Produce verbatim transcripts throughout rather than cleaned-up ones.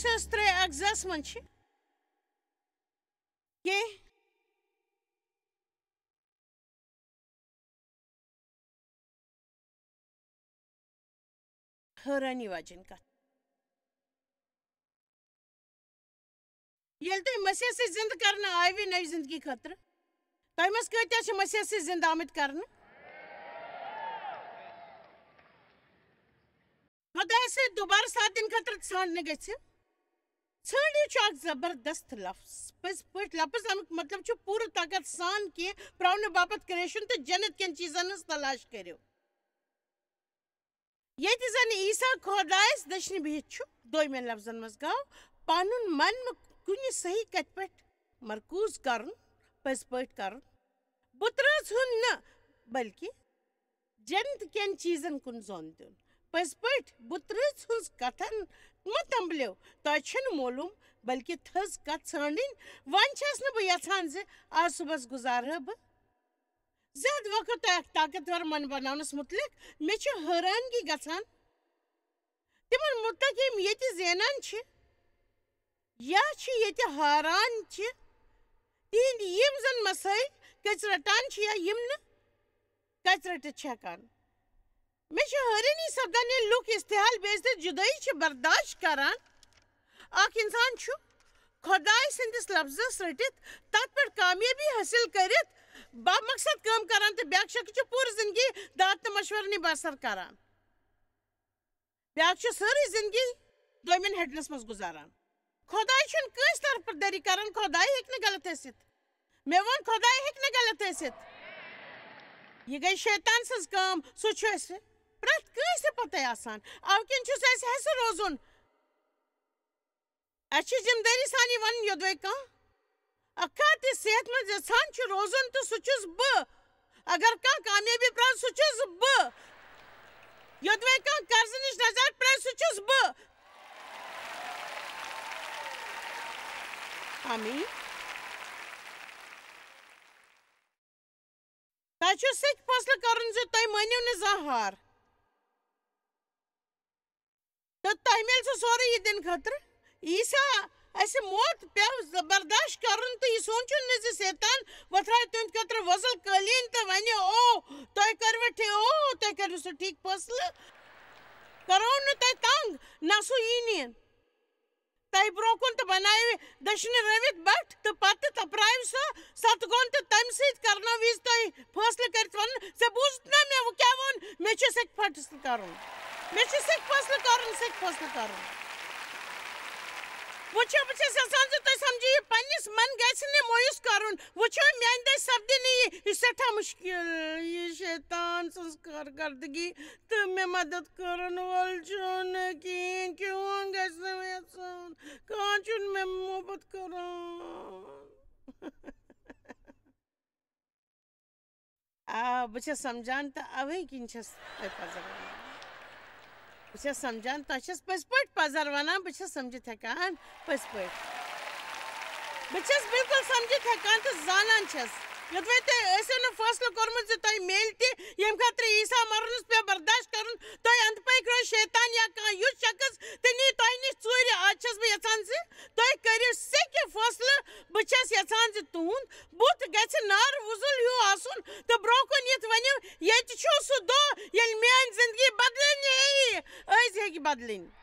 ساس ترٛےٚ اَکھ زَس منٛز چھِ کینٛہہ حٲرانی واجیٚنۍ کَتھ۔ ییٚلہِ تُہۍ مسیح سۭتۍ زِندٕ کرنہٕ آیہِ نٔوۍ زِندگی خٲطرٕ، تۄہہِ منٛز کۭتیٛاہ چھِ مسیح سۭتۍ زِندٕ آمٕتۍ کرنہٕ؟ خۄدایَس سۭتۍ دُبارٕ ساتھ دِنہٕ خٲطرٕ ژھانٛڈنہٕ گٔژھِو۔ ژھٲنٛڈِو چھُ اکھ زبردست لفظ۔ پٔزۍ پٲٹھۍ لفظ اَمیُک مطلب چھُ پوٗرٕ طاقت سان کینٛہہ پرٛاونہٕ باپتھ کرٛیشُن تہٕ جنت کٮ۪ن چیٖزن ہٕنٛز تلاش کٔرِو۔ ییٚتہِ زن عیسیٰ خۄدایس دٔچھنہِ بِہِتھ چھُ، دویمٮ۪ن لفظن منٛز گوٚو پنُن من کُنہِ صحیح کتھِ پٮ۪ٹھ مرکوز کرُن، پٔزۍ پٲٹھۍ کرُن، بُتہٕ رٲژ ہُنٛد نہٕ، بلکہِ جنت کٮ۪ن چیٖزن کُن زوٚن دیُن۔ پٔزۍ پٲٹھۍ، بُتہٕ رٲژ ہٕنٛز کتھن مہ تنبلیو، تۄہہِ چھُنہٕ معلوم، بلکہِ تھٔز کتھ ژھانڈٕنۍ۔ وۄنۍ چھَس نہٕ بہٕ یژھان زِ آز صُبحس گُزارہا بہٕ زیادٕ وقت تۄہہِ اکھ طاقتور من بناونس متعلق۔ مےٚ چھِ حٲرانگی گژھان تِمن متعلق، یِم ییٚتہِ زینان چھِ یا چھِ ییٚتہِ ہاران چھِ، تِہنٛدۍ یِم زن مسٲیل کٔژ رٹان چھِ یا یِم نہٕ کَتہِ رٔٹِتھ چھِ ہٮ۪کان؟ مےٚ چھِ حٲرٲنی سپدان، ییٚلہِ لُکھ استحال، بے عزتی، جدٲیی چھِ برداشت کران۔ اکھ انسان چھُ خۄداے سٕنٛدِس لفظس رٔٹِتھ، تتھ پٮ۪ٹھ کامیٲبی حٲصِل کٔرِتھ، با مقصد کٲم کران، تہٕ بیٛاکھ شخص چھُ پوٗرٕ زندگی داد تہٕ مشورنٕے بسر کران۔ بیٛاکھ چھُ سٲرٕے زندگی دوٚیمٮ۪ن ہیٚٹنس منٛز گُزاران۔ خۄداے چھُنہٕ کٲنٛسہِ طرفہٕ دٔری کران، خۄداے ہیٚکہِ نہٕ غلط ٲسِتھ۔ مےٚ ووٚن، خۄداے ہیٚکہِ نہٕ غلط ٲسِتھ۔ یہِ گٔے شیطان سٕنٛز کٲم، سُہ چھُ اَسہِ پرٛٮ۪تھ کٲنٛسہِ پَتَے آسان۔ اَوٕ کِنۍ چھُ اَسہِ حٮ۪سہٕ روزُن۔ اَسہِ چھِ ذِمہٕ دٲری سان یہِ وَنُن، یوٚدوَے کانٛہہ اکھا تہِ صحت مند یژھان چھُ روزُن، تہٕ سُہ چھُس بہٕ۔ اگر کانٛہہ کامیٲبی پرٛاو، سُہ چھُس بہٕ۔ یوٚدوَے کانٛہہ قرضہٕ نِش نجات پرٛاوِ، سُہ چھُس بہٕ۔ آمیٖن۔ تۄہہِ چھُ سُہ تہِ فٲصلہٕ کرُن زِ تُہۍ مٲنِو نہٕ زانٛہہ ہار۔ تہٕ تۄہہِ میلہِ سُہ سورُے یہِ دِنہٕ خٲطرٕ۔ عیسیٰ، اَسہِ موت پیوٚو ز-، برداشت کرُن تہٕ یہِ سونٛچُن نہٕ زِ شیطان وۄتھراوِ تُہنٛدِ خٲطرٕ وۄزُل قٲلیٖن تہٕ وَنہِ، "او، تۄہہِ کٔروٕ ٹھی-، او، تۄہہِ کٔروٕ سُہ ٹھیٖک فٲصلہٕ۔ کرو نہٕ تۄہہِ تنگ، نہ سُہ یی نہٕ تۄہہِ برٛونٛہہ کُن تہٕ بناوِ دٔچھنہِ رٔوِتھ بٹھ تہٕ پتہٕ تپراوِ سۄ ستگوٚن تہٕ تَمہِ سۭتۍ کرناوِ وِزِ تۄہہِ فٲصلہٕ کٔرِتھ وَنُن، 'ژےٚ بوٗزُتھ نا مےٚ وۄنۍ کیٛاہ ووٚن؟ مےٚ چھُ سٮ۪کہِ فٲصلہٕ کرُن۔ مےٚ چھُ سٮ۪کہِ فٲصلہٕ کرُن، سٮ۪کہِ فٲصلہٕ کرُن۔ وۄنۍ چھَس بہٕ چھَس یَژھان زِ تُہۍ سَمجھِو یہِ پنٛنِس من گژھِ نہٕ مایوٗس کرُن۔ وۄنۍ چھُ میٛانہِ دٔسۍ سَپدِ نہٕ یہِ، یہِ چھِ سٮ۪ٹھاہ مُشکِل، یہِ شیطان سٕنٛز کارکردگی تہٕ مےٚ مدد کرن وول چھُنہٕ کِہیٖنۍ۔ کیوں گژھِ نہٕ مےٚ یَژھُن؟ کانٛہہ چھُنہٕ مےٚ محبت کران۔ آ، بہٕ چھَس سمجھان تہٕ اوے کِنۍ چھَس تۄہہِ پَزر وَنان۔ بہٕ چھَس سمجھان، تۄہہِ چھَس پٔزۍ پٲٹھۍ پَزر وَنان، بہٕ چھَس سمجھِتھ ہٮ۪کان، پٔزۍ پٲٹھۍ۔ بہٕ چھَس بالکل سمجھِتھ ہٮ۪کان تہٕ زانان چھَس۔ یوٚدوَے تۄہہِ ٲسِو نہٕ فٲصلہٕ کوٚرمُت زِ تۄہہِ میلہِ تہِ ییٚمہِ خٲطرٕ عیسیٰ مرنَس پیٚو برداشت کرُن، تۄہہِ أنٛدۍ پٔکۍ روزِ شیطان یا کانٛہہ یُتھ شخص تہٕ نِیہِ تۄہہِ نِش ژوٗرِ۔ آز چھَس بہٕ یَژھان زِ تُہۍ کٔرِو سُہ کینٛہہ فٲصلہٕ۔ بہٕ چھَس یَژھان زِ تُہُنٛد بُتھ گژھِ نار وُزُل ہیوٗ آسُن تہٕ برٛونٛہہ کُن یِتھ ؤنِو، "ییٚتہِ چھُ سُہ دۄہ ییٚلہِ میٛٲنۍ زِندگی بدلٕنۍ ہیٚیہِ، أزۍ ہیٚکہِ بدلٕنۍ۔"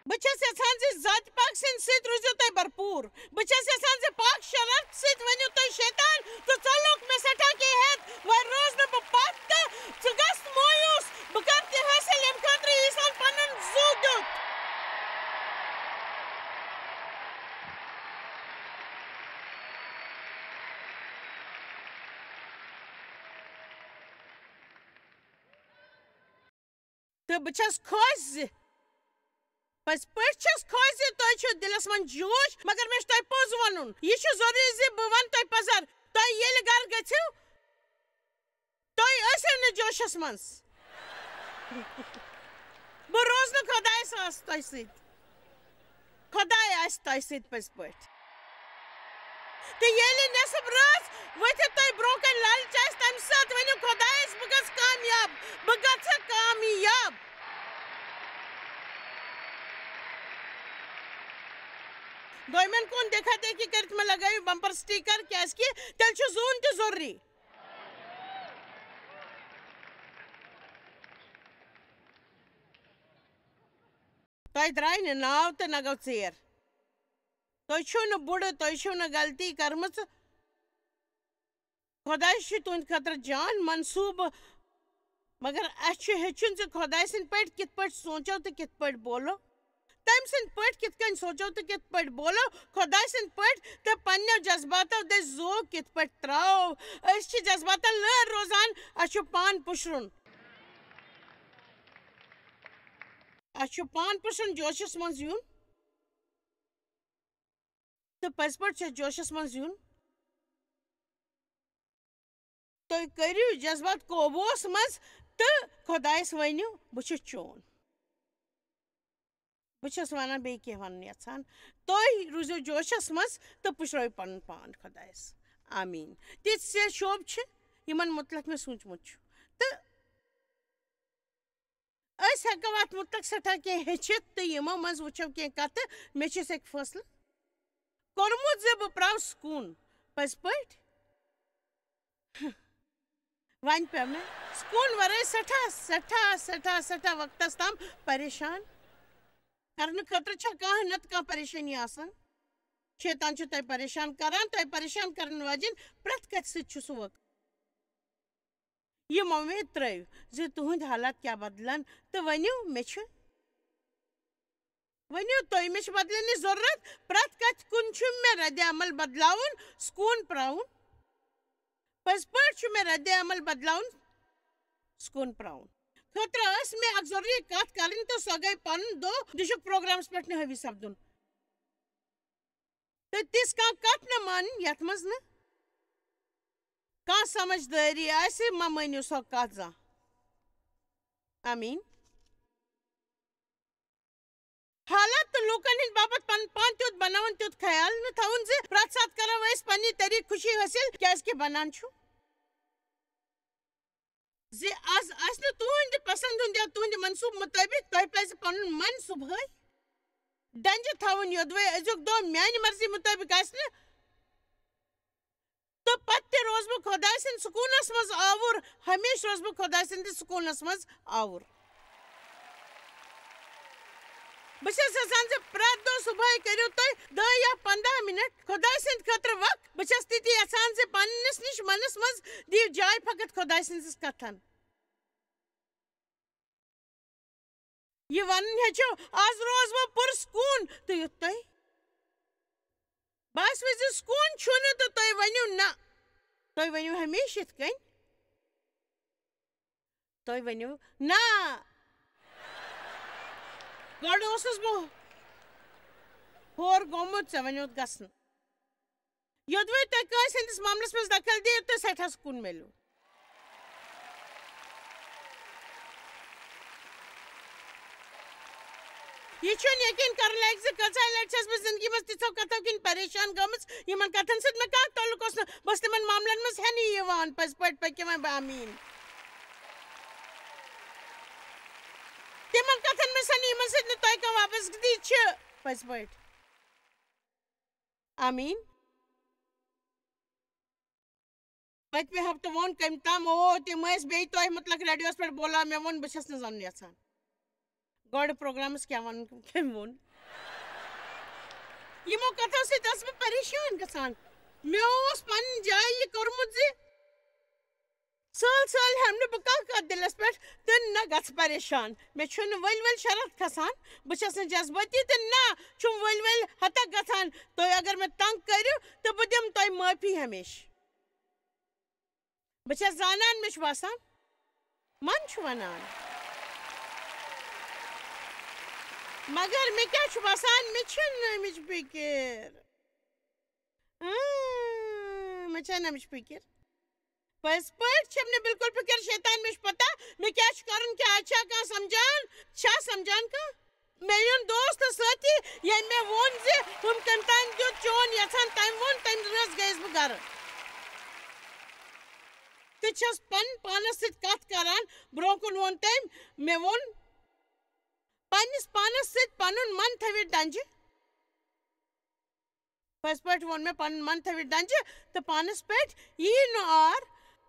بہٕ چھَس یَژھان زِ ذاتِ پاک سٕنٛدِ سۭتۍ روٗزِو تُہۍ بھرپوٗر۔ بہٕ چھَس یَژھان زِ پاک شرارتہٕ سۭتۍ ؤنِو تُہۍ، "شیطان، ژٕ ژوٚلُکھ مےٚ سٮ۪ٹھاہ کینٛہہ ہٮ۪تھ، وۄنۍ روز نہٕ بہٕ پَتھ تہٕ ژٕ گژھ مایوٗس۔ بہٕ کَرٕ تہِ حٲصِل ییٚمہِ خٲطرٕ عیسیٰ ہَن پَنُن زُو دیُت۔" تہٕ بہٕ چھَس خۄش زِ، پٔزۍ پٲٹھۍ چھَس خۄش زِ تۄہہِ چھُ دِلَس منٛز جوش، مگر مےٚ چھُ تۄہہِ پوٚز وَنُن۔ یہِ چھُ ضروٗری زِ بہٕ وَنہٕ تۄہہِ پَزر۔ تۄہہِ ییٚلہِ گَرٕ گٔژھِو، تُہۍ ٲسِو نہٕ جوشَس منٛز۔ بہٕ روزٕ نہٕ خۄدایَس آس تۄہہِ سۭتۍ۔ خۄداے آسہِ تۄہہِ سۭتۍ پٔزۍ پٲٹھۍ۔ تہٕ ییٚلہِ نٮ۪صٕب رٲژ ؤتھِتھ تۄہہِ برٛونٛہہ کنہِ لالچ آسہِ، تمہِ ساتہٕ ؤنِو، "خۄدایس، بہٕ گژھٕ کامیاب، بہٕ گژھٕ کامیاب۔" دوٚیمٮ۪ن کُن دیکھا دیکھی کٔرِتھ مہ لگٲیِو بمپر سٹیکر، کیازِ کہِ تیٚلہِ چھُ زوٗن تہِ ضروٗری۔ تۄہہِ درٛاے نہٕ ناو تہٕ نہ گوٚو ژیر۔ تُہۍ چھِو نہٕ بُڈٕ، تُہۍ چھِو نہٕ غلطی کٔرمٕژ۔ خۄدایَس چھِ تُہٕنٛدِ خٲطرٕ جان منصوٗبہٕ، مگر اَسہِ چھُ ہیٚچھُن زِ خۄداے سٕنٛدۍ پٲٹھۍ کِتھ پٲٹھۍ سونٛچو تہٕ کِتھ پٲٹھۍ بولو، تٔمۍ سٕنٛدۍ پٲٹھۍ کِتھ کٔنۍ سونٛچو تہٕ کِتھ پٲٹھۍ بولو، خۄداے سٕنٛدۍ پٲٹھۍ تہٕ پنٛنیو جذباتو دٔسۍ زو کِتھ پٲٹھۍ ترٛاوو۔ أسۍ چھِ جذباتن لٲر روزان، اَسہِ چھُ پان پُشرُن۔ اَسہِ چھُ پان پُشرُن، جوشس منٛز یُن۔ تہٕ پٔزۍ پٲٹھۍ چھُ جوشس منٛز یُن۔ تُہۍ کٔرِو جذبات قوبوٗوس منٛز تہٕ خۄدایس ؤنِو، "بہٕ چھُس چون۔" بہٕ چھَس وَنان بیٚیہِ کینٛہہ وَنُن یَژھان۔ تُہۍ روٗزِو جوشس منٛز تہٕ پُشرٲیِو پَنُن پان خۄدایس۔ آمیٖن۔ تِژھ ژےٚ شوبہٕ چھِ، یِمن مُتعلق مےٚ سوٗنٛچمُت چھُ۔ تہٕ أسۍ ہٮ۪کو اَتھ مُتعلق سٮ۪ٹھاہ کینٛہہ ہیٚچھِتھ تہٕ یِمو منٛز وٕچھو کینٛہہ کَتھٕ۔ مےٚ چھُ اَسہِ اَکہِ فٲصلہٕ کوٚرمُت زِ بہٕ پرٛاوٕ سکوٗن۔ پٔزۍ پٲٹھۍ؟ وۄنۍ پیوٚو مےٚ سکوٗن ورٲے سٮ۪ٹھاہ، سٮ۪ٹھاہ، سٮ۪ٹھاہ، سٮ۪ٹھاہ وقتس تام پریشان۔ کرنہٕ خٲطرٕ چھا کانٛہہ نتہٕ کانٛہہ پریشٲنی آسان؟ شیطان چھُ تۄہہِ پریشان کران، تۄہہِ پریشان کرن واجٮ۪ن پرٛٮ۪تھ کتھِ سۭتۍ چھُ سُہ وٲقف۔ یہِ وۄمید ترٲیِو زِ تُہنٛدۍ حالات کیٛاہ بدلن تہٕ ؤنِو، "مےٚ چھُ"، ؤنِو تُہۍ، "مےٚ چھِ بدلنٕچ ضروٗرت، پرٛٮ۪تھ کتھِ کُن چھُ مےٚ رد عمل بدلاوُن، سکوٗن پراوُن۔ پٔزۍ پٲٹھۍ چھُ مےٚ رد عمل بدلاوُن، سکوٗن پراوُن۔" خٲطرٕ ٲس مےٚ اکھ ضروٗری کتھ کرٕنۍ تہٕ سۄ گٔے پنُن دۄہ دِشُک پروگرامس پٮ۪ٹھ نہٕ حٲوی سپدُن۔ تہٕ تِژھ کانٛہہ کتھ نہٕ مانٕنۍ یتھ منٛز نہٕ کانٛہہ سمجھدٲری آسہِ، مہ مٲنِو سۄ کتھ زانٛہہ۔ آمیٖن۔ حالات تہٕ لوٗکن ہٕنٛدِ باپتھ پنُن پان تیُتھ بناوُن، تیُتھ خیال نہٕ تھاوُن زِ پرٛٮ۪تھ ساتہٕ کرو أسۍ پننہِ طریٖقہٕ خوشی حٲصِل، کیازِ کہِ بنان چھُ زِ از آسہِ نہٕ تُہنٛدِ پسند ہُنٛد یا تُہنٛدِ منصوٗبہٕ مُطٲبِق، تۄہہِ پزِ پنُن من صبحٲے ڈنجہِ تھاوُن، یوٚدوَے أزیُک دۄہ میانہِ مرضی مُطٲبِق آسہِ نہٕ، تہٕ پتہٕ تہِ روزٕ بہٕ خۄداے سٕنٛدِ سکوٗنس منٛز آوُر، ہمیشہٕ روزٕ بہٕ خۄداے سٕنٛدِ سکوٗنس منٛز آوُر۔ بہٕ چھَس یژھان زِ پرٛٮ۪تھ دۄہ صبحٲے کٔرِو تُہۍ دَہ یا پنٛداہ مِنٹ خۄداے سٕنٛدِ خٲطرٕ وقت۔ بہٕ چھَس تِتہِ یژھان زِ پننِس نِش منَس منٛز دِیِو جاے فقط خۄداے سٕنٛزِس کتھن۔ یہِ ونُن ہیٚچھِو، "از روز بہٕ پُرسکوٗن"، تہٕ یُتھ تۄہہِ باسہِ زِ سکوٗن چھُنہٕ تہٕ تُہۍ ؤنِو نہ، تُہۍ ؤنِو ہمیشہِ یِتھ کٔنۍ، تُہۍ ؤنِو نہ۔ گۄڈٕ اوسُس بہٕ ہور گوٚمُت، ژےٚ وَنیوتھ گژھنہٕ۔ یوٚدوَے تۄہہِ کٲنٛسہِ ہٕنٛدِس معاملس منٛز دخل دِیِو تہٕ سٮ۪ٹھاہ سکوٗن میلیو۔ یہِ چھُنہٕ یقین کرُن لایق زِ کۭژاہ لٹہِ چھَس بہٕ زندگی منٛز تِژھو کتھو کِنۍ پریشان گٔمٕژ، یِمن کتھن سۭتۍ مےٚ کانٛہہ تعلق اوس نہٕ۔ بہٕ ٲسٕس تِمن معاملن منٛز ہٮ۪نٕے یِوان۔ پٔزۍ پٲٹھۍ پٔکِو وۄنۍ، بہٕ آمیٖن۔ تِمن کتھن منٛز ہٮ۪نہٕ یِمن سۭتۍ نہٕ تۄہہِ کانٛہہ وابستگی چھِ۔ پٔزۍ پٲٹھۍ۔ آمیٖن۔ پٔتمہِ ہفتہٕ ووٚن کٔمۍ تام، او، تِم ٲسۍ بیٚیہِ تۄہہِ مُتعلق ریڈیوَس پٮ۪ٹھ بولان، مےٚ ووٚن، بہٕ چھَس نہٕ زَن یَژھان۔ گۄڈٕ پروگرامَس کیٛاہ وَنُن، کٔمۍ ووٚن؟ یِمو کَتھو سۭتۍ ٲسٕس بہٕ پریشان گژھان۔ مےٚ اوس پَنٕنۍ جایہِ یہِ کوٚرمُت زِ سٲل سٲل ہٮ۪مہٕ نہٕ بہٕ کانٛہہ کَتھ دِلَس پٮ۪ٹھ تہٕ نہ گژھٕ پریشان۔ مےٚ چھُنہٕ ؤلۍ ؤلۍ شرارت کھسان، بہٕ چھَس نہٕ جذبٲتی تہٕ نہ چھُم ؤلۍ ؤلۍ ہتک گژھان۔ تُہۍ اگر مےٚ تنگ کٔرِو تہٕ بہٕ دِمہٕ تۄہہِ معٲفی ہمیشہٕ۔ بہٕ چھَس زانان، مےٚ چھُ باسان، من چھُ وَنان۔ مگر مےٚ کیٛاہ چھُ باسان، مےٚ چھَنہٕ اَمِچ فِکِر۔ اۭں، مےٚ چھَنہٕ اَمِچ فِکِر۔ پٔزۍ پٲٹھۍ چھَم نہٕ بِلکُل فِکِر، شیطان، مےٚ چھُ پَتہ، مےٚ کیٛاہ چھُ کَرُن، کیٛاہ چھا کانٛہہ سَمجھان؟ چھا سَمجھان کانٛہہ؟ مےٚ یُن دوست سۭتی، ییٚمۍ مےٚ ووٚن زِ ہُم کٔمۍ تام دیُت چون یَژھان، تٔمۍ ووٚن، تَمہِ رٲژ گٔیَس بہٕ گَرٕ۔ تہٕ چھَس پَنٕنۍ پانَس سۭتۍ کَتھ کَران۔ برٛونٛہہ کُن ووٚن تٔمۍ، مےٚ ووٚن، پنٛنِس پانَس سۭتۍ پَنُن من تھٲوِتھ ڈَنجہِ۔ پٔزۍ پٲٹھۍ ووٚن مےٚ، پَنُن من تھٲوِتھ ڈَنجہِ تہٕ پانَس پٮ۪ٹھ یی نہٕ آر،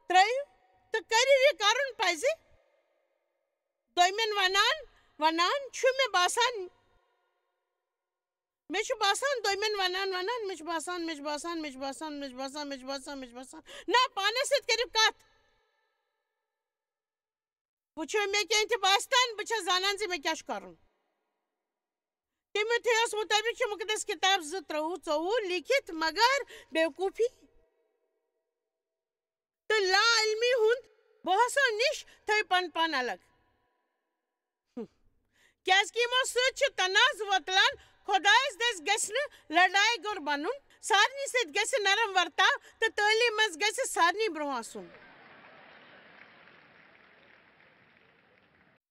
ترٛٲیِو تہٕ کٔرِو یہِ کَرُن پَزِ۔ دوٚیمٮ۪ن وَنان، وَنان چھُ مےٚ باسان، مےٚ چھُ باسان، دوٚیمٮ۪ن وَنان، وَنان، مےٚ چھُ باسان، مےٚ چھُ باسان، مےٚ چھُ باسان، مےٚ چھُ باسان، مےٚ چھُ باسان، مےٚ چھُ باسان، مےٚ چھُ باسان۔ نہ، پانَس سۭتۍ کٔرِو کَتھ۔ وٕچھِو، مےٚ کینٛہہ تہِ باسہِ تَن، بہٕ چھَس زانان زِ مےٚ کیٛاہ چھُ کَرُن۔ تِموتھیوس مُطٲبِق چھِ مُقدس کِتاب زٕ ترٛوٚوُہ ژوٚوُہ لیٖکھِتھ، مگر بیوقوٗفی تہٕ لا علمی ہُنٛد بحثو نِش تھٲوِو پَنُن پان الگ۔ کیٛازِکہِ یِمو سۭتۍ چھِ تنازٕ وۄتلان۔ خۄدایَس دٔسۍ گژھِ نہٕ لڑایہِ گوٚر بَنُن، سارنٕے سۭتۍ گژھِ نرم ورتاو تہٕ تعلیٖم منٛز گژھِ سارنٕے برٛونٛہہ آسُن۔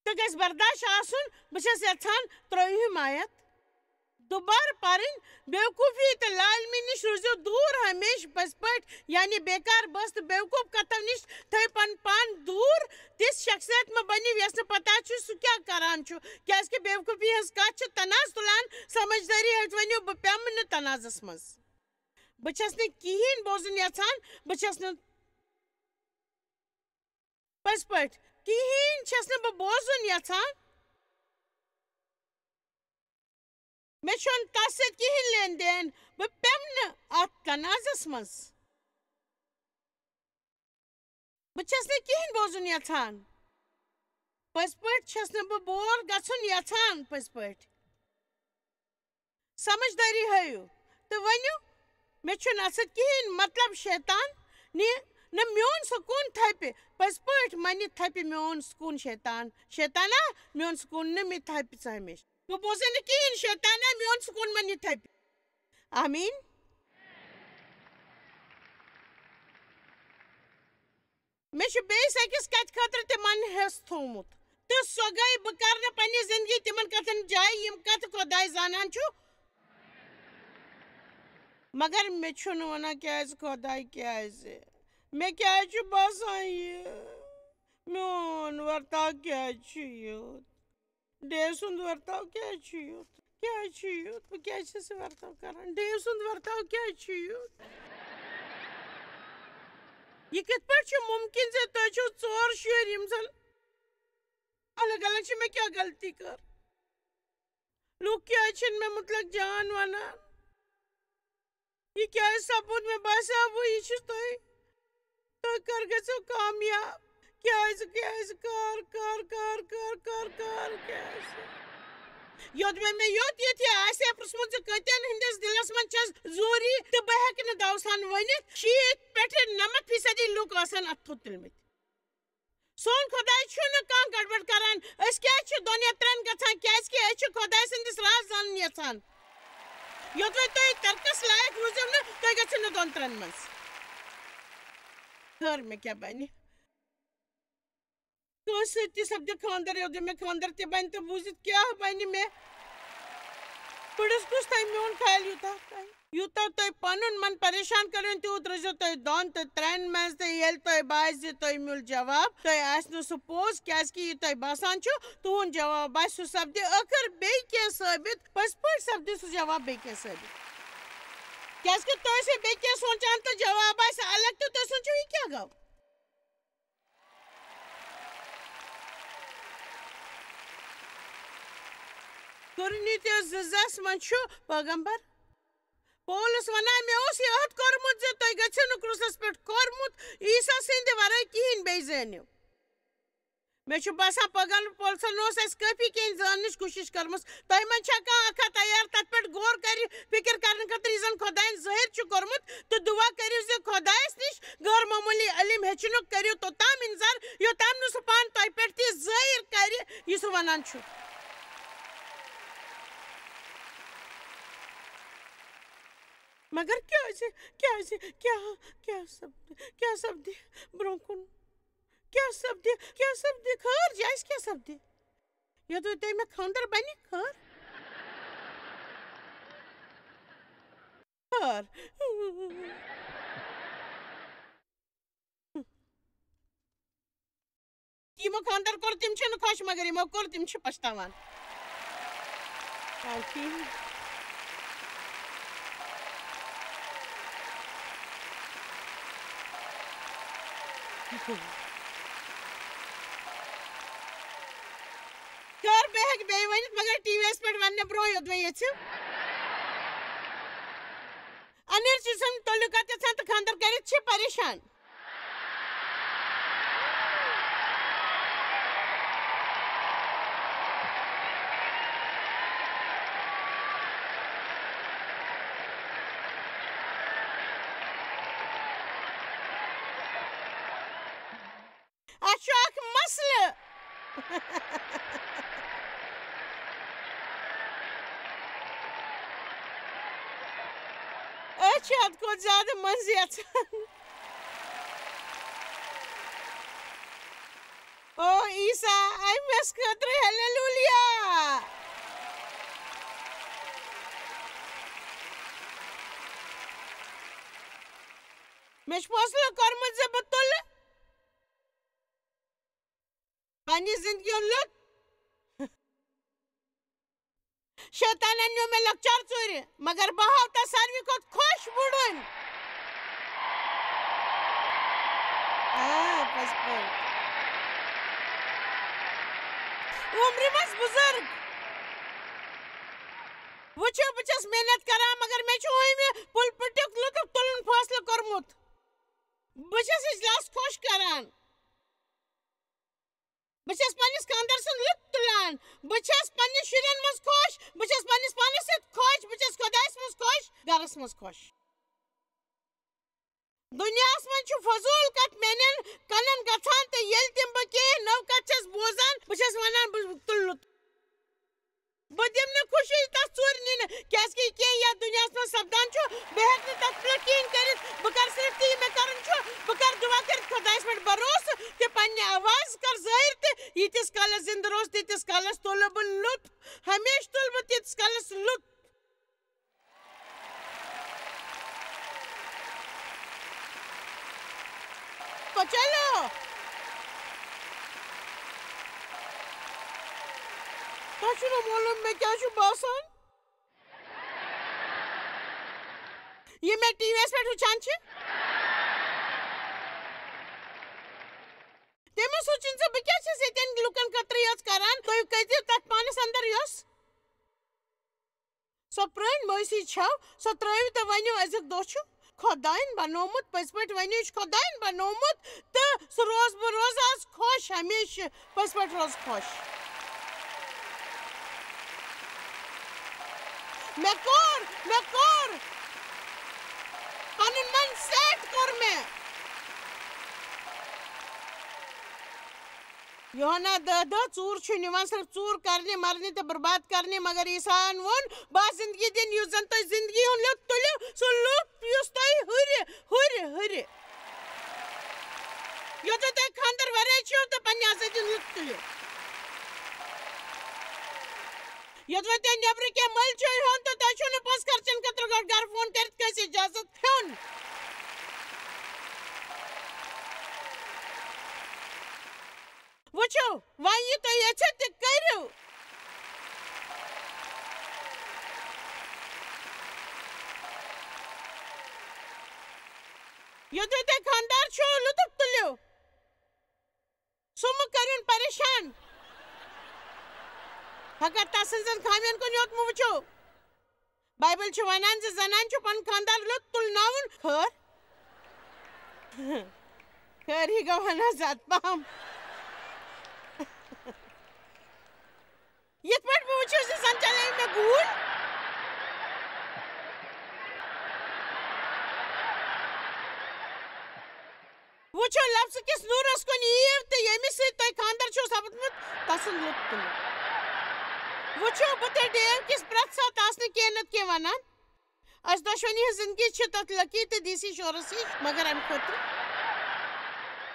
تہٕ گژھِ برداش آسُن۔ بہٕ چھَس یَژھان ترٛٲیِو حمایت۔ دُبارٕ پَرٕنۍ، بیوقوٗفی تہٕ لا علمی نِش روٗزِو دوٗر ہمیشہِ۔ پٔزۍ پٲٹھۍ، یعنی بیکار بٲژ تہٕ بیوقوٗف کَتھو نِش تھٲیِو پَنُن پان دوٗر۔ تِژھ شخصیت مہ بٔنِو یَس نہٕ پَتہ چھُ سُہ کیٛاہ کَران چھُ، کیٛازِکہِ بیوقوٗفی ہٕنٛز کَتھ چھِ تنازٕ تُلان۔ سمجھدٲری ہیٚتھ ؤنِو، بہٕ پیٚمہٕ نہٕ تنازَس منٛز۔ بہٕ چھَس نہٕ کِہیٖنۍ بوزُن یَژھان، بہٕ چھَس نہٕ پٔزۍ پٲٹھۍ، کِہیٖنۍ چھَس نہٕ بہٕ بوزُن یَژھان۔ مےٚ چھُنہٕ تَس سۭتۍ کِہیٖنۍ لین دین۔ بہٕ پیٚمہٕ نہٕ اَتھ تنازَس منٛز۔ بہٕ چھَس نہٕ کِہیٖنۍ بوزُن یَژھان۔ پٔزۍ پٲٹھۍ چھَس نہٕ بہٕ بور گژھُن یَژھان، پٔزۍ پٲٹھۍ۔ سمجھدٲری ہٲیِو تہٕ ؤنِو، مےٚ چھُنہٕ اَتھ سۭتۍ کِہیٖنۍ مطلب۔ شیطان نہِ نہٕ میون سکوٗن تھپہِ۔ پٔزۍ پٲٹھۍ مہ نہِ تھپہِ میون سکوٗن شیطان۔ شیطانا، میون سکوٗن نہٕ مےٚ تھپہِ ژٕ ہمیشہِ۔ بہٕ بوزے نہٕ کِہیٖنۍ، شیطانا، میون سکوٗن مہ نہِ تھپہِ۔ آمیٖن۔ مےٚ چھُ بیٚیِس أکِس کَتھِ خٲطرٕ تِمَن حِصہٕ تھوٚومُت۔ تہٕ سۄ گٔے، بہٕ کَرٕ نہٕ پنٛنہِ زِندگی تِمَن کَتھَن جایہِ، یِم کَتھٕ خۄداے زانان چھُ۔ مگر مےٚ چھُنہٕ وَنان، کیٛازِ خۄداے، کیٛازِ؟ مےٚ کیٛازِ چھُ باسان یہِ؟ میون ورتاو کیٛازِ چھُ یُتھ؟ ڈیو سُنٛد ورتاو کیٛازِ چھُ یُتھ؟ کیٛازِ چھُ یُتھ؟ بہٕ کیٛازِ چھَس یہِ ورتاو کران؟ ڈیو سُنٛد ورتاو کیٛازِ چھُ یُتھ؟ یہِ کِتھ پٲٹھۍ چھُ مُمکِن زِ تۄہہِ چھِو ژور شُرۍ، یِم زَن الگ الگ چھِ؟ مےٚ کیٛاہ غلطی کٔر؟ لوٗکھ کیٛازِ چھِنہٕ مےٚ مُتلق جان وَنان؟ یہِ کیٛازِ سَپُد؟ مےٚ باسیٛاو وۄنۍ یہِ چھُ تۄہہِ، تُہۍ کر گٔژھِو کامیاب؟ کیٛازِ، کیٛازِ، کر، کر، کر، کر، کر، کر، کیٛازِ؟ یوٚت مےٚ، مےٚ یوٚت ییٚتہِ آسہِ ہے پرٛژھمُت زِ کۭتٮ۪ن ہٕنٛدِس دِلَس منٛز چھَس زوٗری تہٕ بہٕ ہٮ۪کہٕ نہٕ دَوسان ؤنِتھ، شیٖتھ پٮ۪ٹھٕ نَمَتھ فیٖصدی لوٗکھ آسَن اَتھٕ تھوٚد تُلمٕتۍ۔ سون خۄداے چھُنہٕ کانٛہہ گڑبڑ کران۔ أسۍ کیٛازِ چھِ دۄن یا ترٛٮ۪ن گژھان؟ کیٛازِ کہِ أسۍ چھِ خۄداے سٕنٛدِس راز زانُن یژھان۔ یوٚتام تُہۍ ترکس لایق روٗزِو نہٕ، تُہۍ گٔژھِو نہٕ دۄن ترٛٮ۪ن منٛز۔ خٲر، مےٚ کیٛاہ بنہِ؟ کٲنٛسہِ سۭتۍ تہِ سپدِ خانٛدر، یوٚت مےٚ خانٛدر تہِ بنہِ تہٕ بوٗزِتھ کیٛاہ بنہِ مےٚ؟ پٔرِس کُس تۄہہِ میون خیال یوٗتاہ تۄہہِ؟ یوٗتاہ تۄہہِ پنُن من پریشان کٔرِو، تیوٗت روٗزِو تُہۍ دۄن تہٕ ترٛٮ۪ن منٛز، تہٕ ییٚلہِ تۄہہِ باسہِ زِ تُہۍ میوٗل جواب، تۄہہِ آسہِ نہٕ سُہ پوٚز، کیٛازِکہِ یہِ تۄہہِ باسان چھُ، تُہُنٛد جواب آسہِ سُہ سپدِ ٲخٕر بیٚیہِ کینٛہہ ثٲبِت۔ پٔزۍ پٲٹھۍ سپدِ سُہ جواب بیٚیہِ کینٛہہ ثٲبِت۔ کیٛازِکہِ تُہۍ ٲسِو بیٚیہِ کینٛہہ سونٛچان تہٕ جواب آسہِ الگ، تہٕ تُہۍ سونٛچِو، یہِ کیٛاہ گوٚو؟ قرنیتیس زٕ زس منٛز چھُ پیغمبر پولس ونان، مےٚ اوس یہِ عہد کوٚرمُت زِ تُہۍ گٔژھِو نہٕ کرٛوٗسس پٮ۪ٹھ کوٚرمُت عیسیٰ سٕنٛدِ ورٲے کِہیٖنۍ بیٚیہِ زٲنِو۔ مےٚ چھُ باسان، پیغمبر پولسن اوس اَسہِ کٲفی کینٛہہ زاننٕچ کوٗشِش کٔرمٕژ۔ تۄہہِ منٛز چھا کانٛہہ اکھا تیار تتھ پٮ۪ٹھ غور کرِ، فکر کرنہٕ خٲطرٕ یہِ زن خۄداین ظٲہِر چھُ کوٚرمُت، تہٕ دُعا کٔرِو زِ خۄدایس نِش غٲر معموٗلی علم ہیٚچھنُک کٔرِو توٚتام انتظار، یوٚتام نہٕ سُہ پانہٕ تۄہہِ پٮ۪ٹھ تہِ ظٲہِر کرِ، یہِ سُہ ونان چھُ۔ مگر کیٛازِ؟ کیٛازِ؟ کیٛاہ، کیٛاہ سپدِ؟ کیٛاہ سپدِ برٛونٛہہ کُن؟ کیٛاہ سپدِ؟ کیٛاہ سپدِ؟ خٲر جایہِ آسہِ، کیٛاہ سپدِ؟ یوٚدوے تۄہہِ مےٚ خانٛدر بنہِ، خٲر۔ خٲر۔ یِمو خانٛدر کوٚر، تِم چھِنہٕ خۄش، مگر یِمو کوٚر، تِم چھِ پَشتاوان۔ آ، ٹھیٖک۔ خٲر، بہٕ ہیٚکہٕ بیٚیہِ ؤنِتھ، مگر ٹی وی یَس پٮ۪ٹھ وَننہٕ برٛونٛہہ یوٚدوَے ییٚژھِو۔ انیٖل چھِ سٲنۍ تعلقات یَژھان تہٕ خانٛدر کٔرِتھ چھِ پریشان۔ اَتھ چھُ اکھ مسلہٕ۔ أسۍ چھِ حد کھۄتہٕ زیادٕ منٛزٕ یژھان۔ او عیسیٰ، أمِس خٲطرٕ ہیلیلویا۔ مےٚ چھُ فٲصلہٕ کوٚرمُت زِ بہٕ تُلہٕ پننہِ زندگی ہُنٛد لُطف۔ شیطانن نیوٗ مےٚ لۄکچار ژوٗرِ، مگر بہٕ ہاو تس ساروی کھۄتہٕ خۄش وُڈُن۔ آ، پٔزۍ پٲٹھۍ۔ عمرِ منٛز بُزرگ۔ وٕچھِو، بہٕ چھَس محنت کران، مگر مےٚ چھُ وۄنۍ مےٚ پُلپِٹُک لُطف تُلُن فٲصلہٕ کوٚرمُت۔ بہٕ چھَس اجلاس خۄش کران۔ بہٕ چھَس پننِس خانٛدر سُنٛد لُطف تُلان۔ بہٕ چھَس پننِس شُرٮ۪ن منٛز خۄش۔ بہٕ چھَس پننِس پانَس سۭتۍ خۄش۔ بہٕ چھَس خۄدایَس منٛز خۄش، گرَس منٛز خۄش۔ دُنیاہَس منٛز چھُ فضوٗل کَتھ میٛانٮ۪ن کَنَن گژھان، تہٕ ییٚلہِ تہِ بہٕ کینٛہہ نٔو کَتھ چھَس بوزان، بہٕ چھَس وَنان، بہٕ تُلہٕ لُطف۔ بہٕ دِمہٕ نہٕ خوشی تَتھ ژوٗرِ نِنہٕ، کیٛازِکہِ یہِ کینٛہہ یَتھ دُنیاہَس منٛز سَپدان چھُ، بہٕ ہٮ۪کہٕ نہٕ تَتھ پٮ۪ٹھ کِہیٖنۍ کٔرِتھ۔ بہٕ کَرٕ صرف تی یہِ مےٚ کَرُن چھُ۔ بہٕ کَرٕ دُعا کٔرِتھ خۄدایَس پٮ۪ٹھ بھروسہٕ کہِ پنٛنہِ آواز کَر ظٲہِر، تہٕ ییٖتِس کالَس زِندٕ روز، تیٖتِس کالَس تُلہٕ بہٕ لُطف۔ ہمیشہٕ تُلہٕ بہٕ تیٖتِس کالَس لُطف۔ تو چلو۔ تۄہہِ چھُو نہٕ معلوٗم مےٚ کیٛاہ چھُ باسان؟ یہِ مےٚ ٹی وی یَس پٮ۪ٹھ وٕچھان چھِ، تٔمِس سوٗنٛچِن زِ بہٕ کیٛاہ چھَس ییٚتٮ۪ن لُکَن خٲطرٕ یٲژ کَران، تُہۍ کٔرۍزیو تَتھ پانَس اَندَر یۄس۔ سۄ پرٛٲنۍ معٲفی چھَو، سۄ ترٛٲوِو تہٕ ؤنِو، أزیُک دۄہ چھُ خۄدایَن بنوومُت، پٔزۍ پٲٹھۍ ؤنِو، یہِ چھُ خۄدایَن بنوومُت، تہٕ سُہ روزٕ بہٕ روزٕ آز خۄش ہمیشہٕ، پٔزۍ پٲٹھۍ روزٕ خۄش۔ مےٚ کوٚر، مےٚ کوٚر، پَنُن من سیٹ کوٚر مےٚ۔ یوحنا دَہ دَہ، ژوٗر چھُ نِوان صرف ژوٗر کرنہِ، مرنہِ تہٕ برباد کرنہِ، مگر عیسیٰ ہن ووٚن، بہٕ آسہٕ زندگی دِنۍ، یُس زن تُہۍ زندگی ہُنٛد لُطف تُلِو، سُہ لُطف یُس تۄہہِ ہُرِ، ہُرِ، ہُرِ۔ یوٚتام تۄہہِ خانٛدر ورٲے چھِو تہٕ پننہِ آزٲدی ہُنٛد لُطف تُلِو۔ یوٚدوَے تۄہہِ نیٚبرٕ کینٛہہ مٔلۍ چھُو ہیوٚن تہٕ تۄہہِ چھُو نہٕ پونٛسہٕ خرچن خٲطرٕ گۄڈٕ گرٕ فون کٔرِتھ کٲنٛسہِ اجازت ہیوٚن۔ وٕچھِو، وۄنۍ یہِ تُہۍ یژھِو تہِ کٔرِو۔ یوٚدوَے تۄہہِ خانٛدار چھُو، لُطف تُلِو۔ سُہ مہٕ کٔرِن پریشان۔ فقط تسٕنزن خامین کُن یوت مہٕ وٕچھِو۔ بایبل چھِ ونان زِ زنانہِ چھُ پنُن خانٛدار لوٚت تُلناوُن۔ خٲر؟ خٲر، یہِ گوٚو ونان زیادٕ پہم۔ یِتھ پٲٹھۍ بہٕ وٕچھِو زِ زن چلے مےٚ گوٗلۍ۔ وٕچھِو، لفظ کِس نوٗرس کُن یِیِو تہٕ ییٚمِس سۭتۍ تۄہہِ خانٛدر چھُو سپدمُت، تسُنٛد لُطف تُلِو۔ وٕچھِو، بہٕ تہٕ ڈیو کِس پرٛٮ۪تھ ساتہٕ آسنہٕ کینٛہہ نتہٕ کینٛہہ ونان۔ اسہِ دۄشوٕنی ہٕنٛز زندگی چھِ تتھ لکی تہٕ دیسی شورس ہِش، مگر امہِ خٲطرٕ،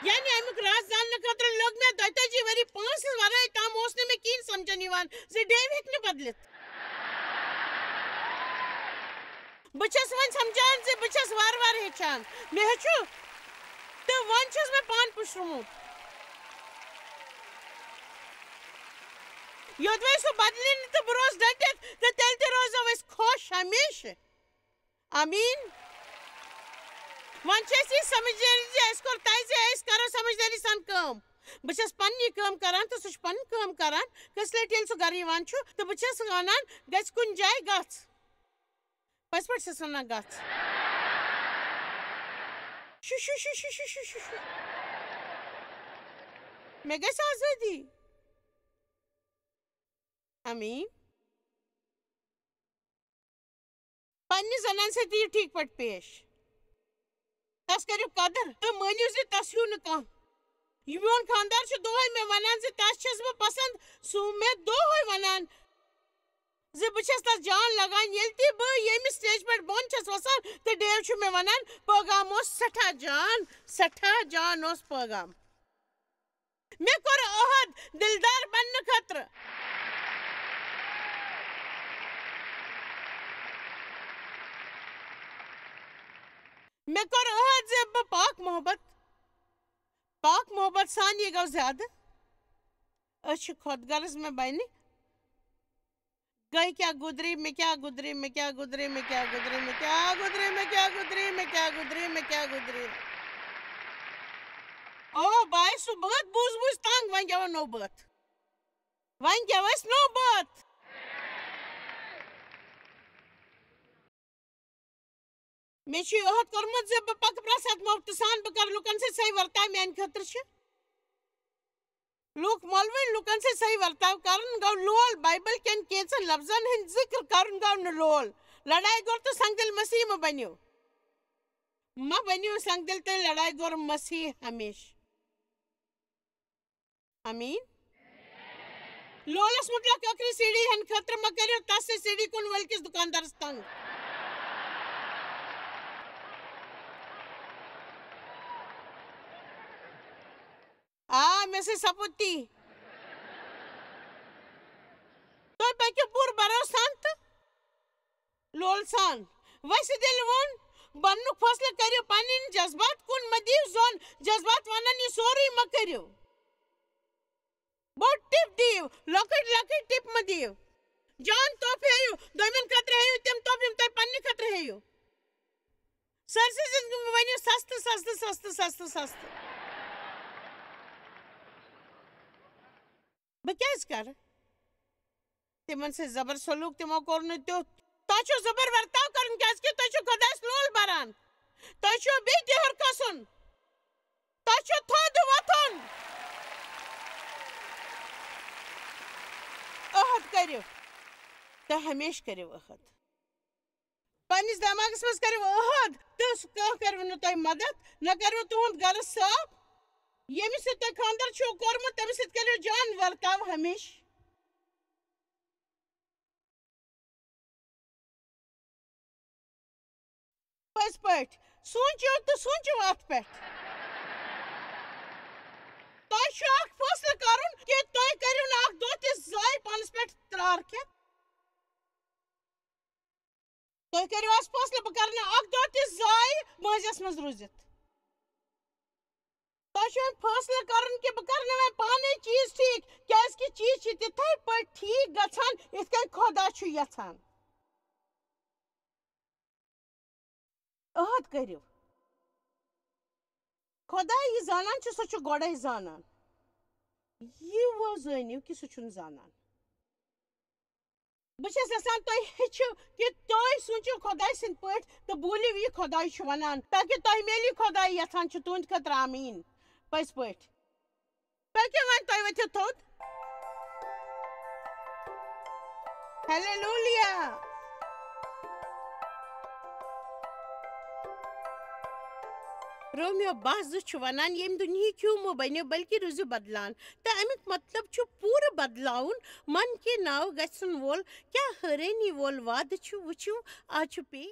یعنی امیُک راز زاننہٕ خٲطرٕ لوٚگ مےٚ دۄتٲجی ؤری پانٛژھ ورٲے۔ تام اوس نہٕ مےٚ کِہیٖنۍ سمجھن یِوان زِ ڈیو ہیٚکہِ نہٕ بدلِتھ۔ بہٕ چھَس وۄنۍ سمجھان زِ بہٕ چھَس وارٕ وارٕ ہیٚچھان۔ مےٚ ہیٚچھُو، تہٕ وۄنۍ چھُس مےٚ پانہٕ پُشرومُت۔ یوٚدوَے سُہ بدلہِ نہٕ تہٕ بہٕ روزٕ ڈٔٹِتھ، تہٕ تیٚلہِ تہِ روزو أسۍ خۄش ہمیشہٕ۔ آمیٖن۔ وۄنۍ چھِ اَسہِ یہِ سمجھدٲری زِ اَسہِ کوٚر طے زِ أسۍ کرو سمجھدٲری سان کٲم۔ بہٕ چھَس پننہِ کٲم کران تہٕ سُہ چھُ پنٕنۍ کٲم کران۔ کٔژِ لٹہِ ییٚلہِ سُہ گرٕ یِوان چھُ تہٕ بہٕ چھَس وَنان، "گژھِ کُنہِ جایہِ گژھ۔" پٔزۍ پٲٹھۍ چھَس وَنان، "گژھ۔" شُ، شُ، شُ۔ مےٚ گژھِ آزٲدی۔ آمیٖن۔ پننہِ زنانہِ سۭتۍ یِیِو ٹھیٖک پٲٹھۍ پیش۔ تس کٔرِو قدر تہٕ مٲنِو زِ تس ہیوٗ نہٕ کانٛہہ۔ یہِ میون خانٛدار چھُ دۄہے مےٚ ونان زِ تس چھَس بہٕ پسنٛد، سُہ مےٚ دۄہے ونان زِ بہٕ چھَس تس جان لگان۔ ییٚلہِ تہِ بہٕ ییٚمہِ stage پٮ۪ٹھ بۄن چھَس وسان تہٕ ڈیو چھُ مےٚ ونان، "پٲغام اوس سٮ۪ٹھاہ جان، سٮ۪ٹھاہ جان اوس پٲغام۔" مےٚ کوٚر عہد دلدار بننہٕ خٲطرٕ۔ مےٚ کوٚر عہد زِ بہٕ پاک محبت، پاک محبت سان یہِ گوٚو زیادٕ۔ أسۍ چھِ خۄد غرض مےٚ بنہِ۔ گٔے کیٛاہ گُدری، مےٚ کیٛاہ گُدری، مےٚ کیٛاہ گُدری، مےٚ کیٛاہ گُدری، مےٚ کیٛاہ گُدری، مےٚ کیٛاہ گُدری، مےٚ کیٛاہ گُدری، مےٚ کیٛاہ گُدری۔ او بھاے، سُہ بٲتھ بوٗز بوٗز تنگ، وۄنۍ گٮ۪وو نوٚو بٲتھ۔ وۄنۍ گٮ۪و أسۍ نوٚو بٲتھ۔ مےٚ چھُ یہِ عہد کوٚرمُت زِ بہٕ پکہٕ پرٛٮ۪تھ ساتہٕ محبتہٕ سان، بہٕ کرٕ لُکن سۭتۍ صحیح ورتاو، میانہِ خٲطرٕ چھِ لوٗکھ مۄلوٕنۍ لُکن سۭتۍ صحیح ورتاو کرُن گوٚو لول، بایبل کٮ۪ن کینٛژن لفظن ہُنٛد ذِکر کرُن گوٚو نہٕ لول۔ لڑایہِ گوٚر تہٕ سنگ دِل مسیح مہ بٔنِو۔ مہ بٔنِو سنگ دِل تہٕ لڑایہِ گوٚر مسیح ہمیشہٕ۔ آمیٖن۔ لولس مُتلق ٲخری سی ڈی ہن خٲطرٕ مہ کٔرِو تس سۭتۍ سی ڈی کُن وٲلۍ کِس دُکاندارس تنگ۔ آ، مےٚ سۭتۍ سپُد تی۔ تُہۍ پٔکِو پوٗرٕ بھروسہٕ سان تہٕ لول سان۔ ویسہِ دِل ووٚن، بننُک فٲصلہٕ کٔرِو پنٕنۍ، جذبات کُن مہ دِیِو ظۄن، جذبات ونن یہِ سورُے مہ کٔرِو۔ بوٚڑ ٹِپ دِیِو، لۄکٕٹۍ لۄکٕٹۍ ٹِپ مہ دِیِو۔ جان تحفہٕ ہیٚیِو، دوٚیمٮ۪ن خٲطرٕ ہیٚیِو تِم تحفہٕ یِم تۄہہِ پننہِ خٲطرٕ ہیٚیِو۔ سٲرسٕے زندگی منٛز ؤنِو سستہٕ، سستہٕ، سستہٕ، سستہٕ۔ بہٕ کیٛازِ کرٕ تِمن سۭتۍ زبر سلوک؟ تِمو کوٚر نہٕ تیُتھ۔ تۄہہِ چھُو زبر ورتاو کرُن، کیٛازِ کہِ تُہۍ چھِو خۄدایس لول بران۔ تۄہہِ چھُو بیٚیہِ تہِ ہیوٚر کھسُن۔ تۄہہِ چھُو تھوٚد وۄتھُن۔ عہد کٔرِو۔ تۄہہِ ہمیشہِ کٔرِو عہد۔ پننِس دٮ۪ماغس منٛز کٔرِو عہد تہٕ سُہ کانٛہہ کَرِوٕ نہٕ تۄہہِ مدد، نہ کَرِوٕ تُہُنٛد گرٕ صاف۔ ییٚمِس سۭتۍ تۄہہِ خانٛدر چھُو کوٚرمُت، تٔمِس سۭتۍ کٔرِو جان ورتاو ہمیشہٕ۔ پٔزۍ پٲٹھۍ سوٗنٛچِو تہٕ سوٗنٛچِو اَتھ پٮ۪ٹھ۔ تۄہہِ چھُ اکھ فٲصلہٕ کرُن کہِ تُہۍ کٔرِو نہٕ اکھ دۄہ تہِ ضایع پانَس پٮ۪ٹھ ترٛار کھٮ۪تھ۔ تُہۍ کٔرِو آز فٲصلہٕ، بہٕ کرٕ نہٕ اکھ دۄہ تہِ ضایع مٲنٛزِس منٛز روٗزِتھ۔ تۄہہِ چھُ وۄنۍ فٲصلہٕ کرُن کہِ بہٕ کرٕ نہٕ وۄنۍ پانے چیٖز ٹھیٖک، کیازِ کہِ چیٖز چھِ تِتھے پٲٹھۍ ٹھیٖک گژھان، یِتھ کٔنۍ خۄدا چھُ یژھان۔ عہد کٔرِو۔ خۄداے یہِ زانان چھُ، سُہ چھُ گۄڈَے زانان۔ یہِ وۄنۍ زٲنِو کہِ سُہ چھُنہٕ زانان۔ بہٕ چھَس یَژھان تُہۍ ہیٚچھِو کہِ تُہۍ سوٗنٛچِو خۄداے سٕنٛدۍ پٲٹھۍ تہٕ بوٗلِو یہِ خۄداے چھُ وَنان، تاکہِ تۄہہِ میلہِ یہِ خۄداے یَژھان چھُ تُہٕنٛدِ خٲطرٕ۔ آمیٖن۔ پٔزۍ پٲٹھۍ۔ پٔکِو وۄنۍ، تُہۍ ؤتھِو تھوٚد۔ ہیلیلویا۔ رومیو باہ زٕ چھُ وَنان، ییٚمہِ دُنیہٕکۍ ہیوٗ مہٕ بٔنِو، بلکہِ روٗزِو بدلان۔ تہٕ اَمیُک مطلب چھُ پوٗرٕ بدلاوُن۔ من کہِ ناو گژھن وول کیٛاہ حٲرٲنی وول وعدٕ چھُ؟ وٕچھِو، آز چھُ پے۔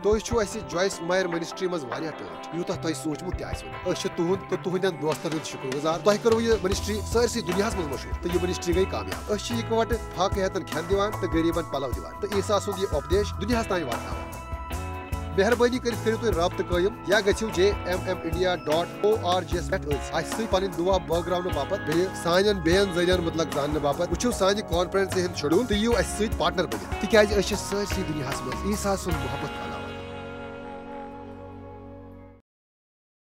تُہۍ چھِو اَسہِ جویس مایر منسٹری منٛز واریاہ ٹٲٹھۍ، یوٗتاہ تۄہہِ سوٗنٛچمُت تہِ آسِوٕ نہٕ۔ أسۍ چھِ تُہُنٛد تہٕ تُہٕنٛدٮ۪ن دوستن ہٕنٛدۍ شُکر گُزار۔ تۄہہِ کٔروٕ یہِ منسٹری سٲرسٕے دُنیاہَس منٛز مشہوٗر تہٕ یہِ منسٹری گٔے کامیاب۔ أسۍ چھِ اِکہٕ وٹہٕ فاقہٕ ہیتن کھٮ۪ن دِوان تہٕ غریٖبن پلو دِوان تہٕ عیسیٰ سُنٛد یہِ اُپدیش دُنیاہَس تام واتناوان۔ مہربٲنی کٔرِتھ کٔرِو تُہۍ رابطہٕ قٲیِم یا گٔژھِو J M M India dot O R G یَس پٮ۪ٹھ أسۍ اَسہِ سۭتۍ پنٕنۍ دُعا بٲگراونہٕ باپتھ بیٚیہِ سانٮ۪ن بیٚین ذٔریعن مُتعلق زاننہٕ باپتھ۔ وٕچھِو سانہِ کانفرنسہِ ہُنٛد شیڈول تہٕ یِیِو اَسہِ سۭتۍ پارٹنر بٔنِتھ، تِکیازِ أسۍ چھِ سٲرسٕے دُنیاہَس منٛز عیسیٰ سُنٛد محبت کران۔